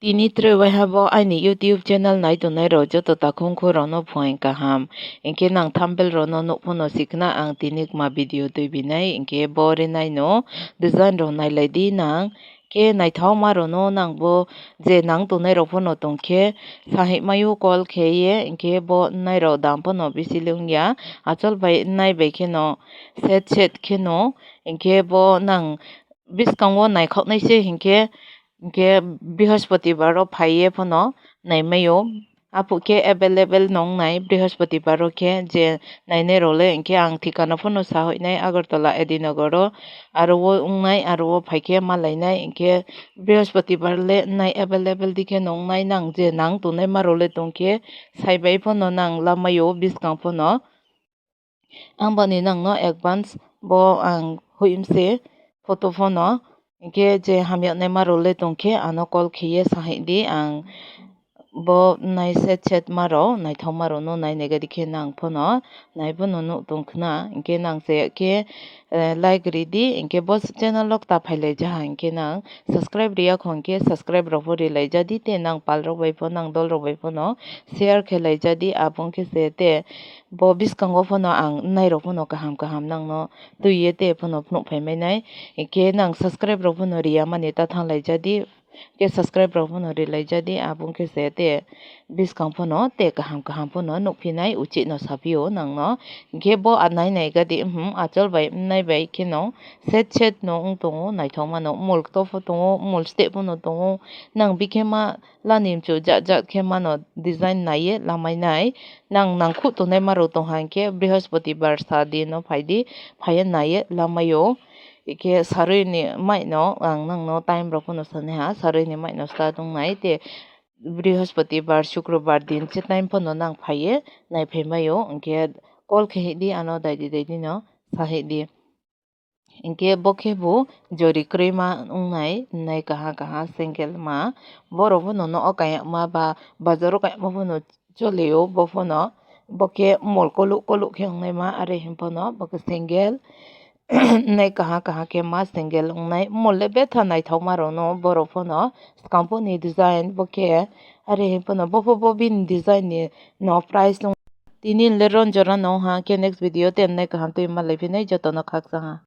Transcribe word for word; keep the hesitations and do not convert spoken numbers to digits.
Tini tre waiha bo aini YouTube channel nai tongnai rok joto takhung khorokno phuaing kaham. Hinkhe nang thumbnail rokno nuk phano sikna ang tini kma video twi binai, hinkhe bo rinai no design rok nai lai di nang. Khe naithok ma rokno nang bo je nang tongnai rok phano tongkhe sahik maio call khe ye, hinkhe bo nai rok dam phano bisi lung ya. Achol bai nai bai kheno set set kheno, hinkhe bo nang bwskango naikhoknai se hinkhe, hinkhe Brihospotibaro phaiye phano naimaio. Aphuk khe available nongnai Brihospotibaro khe je nainai role hinkhe ang thikano phano sahoinai Agartala Edinogoro aro o wngnai aro o phaikhe malainai hinkhe Brihospotibaro le nai available dikhe nongnai nang je nang tongnai ma role tongkhe saibai phano nang lamaio bwskang phano. Ang boni nangno advance bo ang huimse photo phano, hinkhe je hamyaknai ma role tongkhe ano call khiye sahidi ang bo nai set set ma rok naithok ma rokno nai nai gadi khe nang phano nai phano nuk tongkhna, hinkhe nang chaya khe, eh, like ridi, hinkhe bo channel lok ta phailai jaha hinkhe nang subscribe riya khon khe subscribe rok bo rilai jadi te nang pal rok bai phano nang dol rok bai phano share khe lai jadi abong khe se te. Bo bwskango phano ang nai rok phano kaham kaham nangno twiye te phano phunuk phai mai nai. Hinkhe nang subscribe rok phano riya mani ta thang lai jadi. Khe subscribe rok phano ri lai jadi. Abong khe se te bwskang phano te kaham kaham phano nuk phi nai uchih no sa phio nangno. Hinkhe bo a nai nai gadi, hmm, achol bai nai bai kheno set set no wng tongo naithok mano. Mol kto pho tongo, mol steh phano tongo. Nang bikhe ma lani mchu jat jat khe mano design naiye lamai nai. Nang nangkhuh tongnai ma rok tong hang khe Brihospotibaro sa din no phai di, phaiye naiye lamai o. Ikhe sarui ni mai no ang nang no time rok phano sanai ha, sarui ni mai no start wngnai te Brihospotibaro, Sukrobar din se time phano nang phaiye nai phai mai o. Hinkhe call khe hidi ano daidi daidi no sa hidi. Hinkhe bo khe bo jori kwrwi ma wngnai, nai kaha kaha single ma. Borok phano nogo kayakma ba bazaro kayakma phano cholio bo phano. Bo khe mol kolok kolok khe wngnai ma, are hwn phano bo khe single. Nai kaha kaha khe ma single wngnai. Mol le betha naithok ma rokno borok phano. Swkang phoni design bo khe, are hwn phano bo pho bo bini design ni no price wngnai. Tini le ron jora no ha khe next video te nai kaham twi ma lai phinai joto no khaksa ha.